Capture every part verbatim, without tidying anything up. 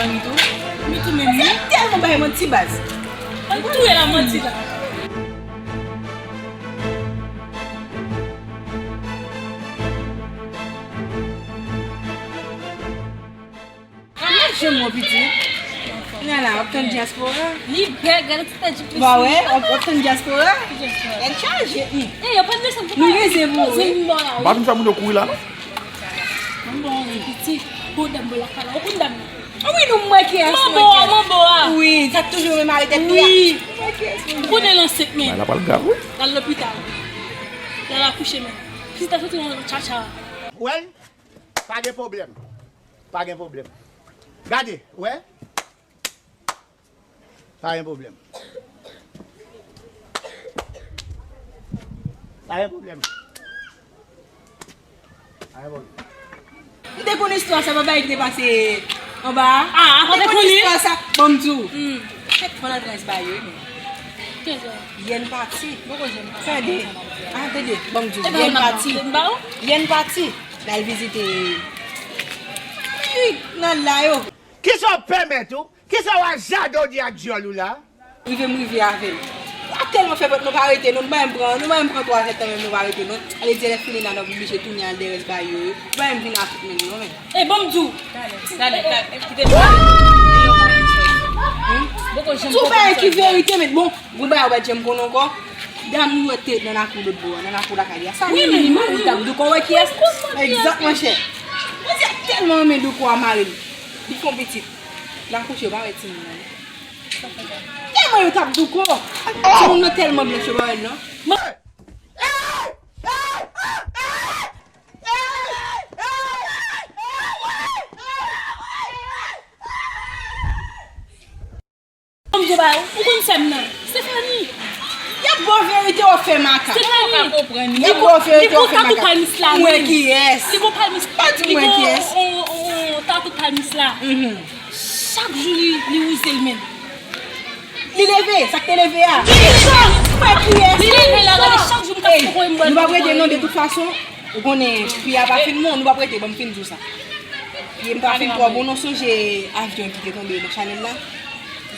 Mitou, Mitou menm, wi. Tèlman bay manti baz. Ann touye la manti la. Mwen janm wè pitit. Nana, w ap tann dyaspora. Li bèl, gade ti tèt jip li. Ba wè, w ap, w ap tann dyaspora. Tèt chaje. Hmm. E, yo pa t desann pou nou reze pou ou, wi. M pa konn sa moun yo kouri la, non. Mwen bon, wi, pitit. Bon, dam, bon, lakay la. Ou konn dam nan? Ah wi, nou, m wè kiyès, m wè kiyès. Manbo a, manbo a. Wi, sa k toujou renmen ale tèt li a. Wi. M wè kiyès, m wè kiyès. Ou konnen l ansent, men. Bagay la pral grav, wi. L al lopital. L al akouche, men. Pitit la soti nan tchatcha. Wè l? Pa gen pwoblèm. Pa gen pwoblèm. Gade, wè. Pa gen pwoblèm. Pa gen pwoblèm. Pa gen pwoblèm. M te konn istwa sa, pa bagay ki te pase anba a. Ah, m te konn istwa sa. Ban m di w. Hmm. Kèt fò nan trans ba yo, men. Yèn pati. Tande. Ah, tande. Ban m di w. Yèn pati. Yèn pati. L al vizite. Wi, nan la yo. Kisa w pèmèt ou? Kisa w a jade w di ak dyòl ou la? Rive m rive avè l. L ap tèlman fè pòt nou pa rete non, nou pa menm pran, nou pa menm pran twa zè tan menm nou pa rete non. Ale di lè fini la n ap oblije tounen al dèyè bay yo. Nou pa menm vin ak tout menm non men. E ban m di w. Talè, talè, talè, kite m. Boko janm konprann sa. Tou bagay ki verite men bon. Gon bagay ou pa t janm konn ankò. Dam nou wè te nan lakou lòt bò a, nan lakou lakay li a. Sa wi, men li t ap di w kò wè kiyès. Egzak, monchè. Bondye tèlman renmen di w kò a mare l. Li fè yon pitit. L akouche, yo pa wè timoun nan. Tèlman yo t ap di w kò. Timoun nan tèlman blanch, yo pa wè l non. Bon, m di w bagay, ou konn sè m nan? Stephanie. Y ap ba w verite, w ap fè makak. Stephanie. Y ap ba w verite, w ap fè makak. Li pou tatou palmis la. Mwen kiyès? Li pou palmis. Pa di mwen kiyès. Li pou tatou palmis la. Chak jou li, li wouze l menm. Li leve, sa k te leve a. Mwen kiyès? Li leve la, gade chak jou m t ap voye m wè l. Nou p ap rete non, de tout fason. Ou konnen, pi a pa fin bon, nou p ap rete, ban m fin di w sa. Pi m pa fin twò bon, non, sonje avyon ki te tonbe nan chanèl la.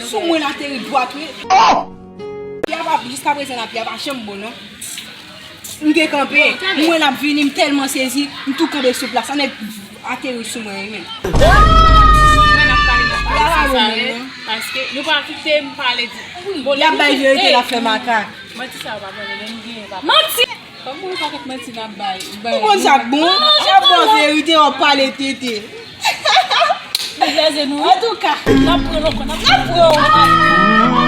Sou mwen l ateri dwat, wi. Pi a pa, jiskaprezan la, pi a pa janm bon, non. M te kanpe, m wè l ap vini, m tèlman sezi, m tou kanpe sou plas la, nèg ateri sou mwen, wi, menm. Mwen ap pale, n ap pale san sa, wi, paske nou pa kite m pale di. Bon, l ap bay verite, l ap fè makak. Manti sa yo pa pale, lè nou genyen pa pale. Manti! Kòm ou pa konn manti n ap bay. Ou konn sa k bon? Y ap ba w verite, w ap pale tete. Nou vèze nou. Antouka, n ap pran l ankò, n ap pran l.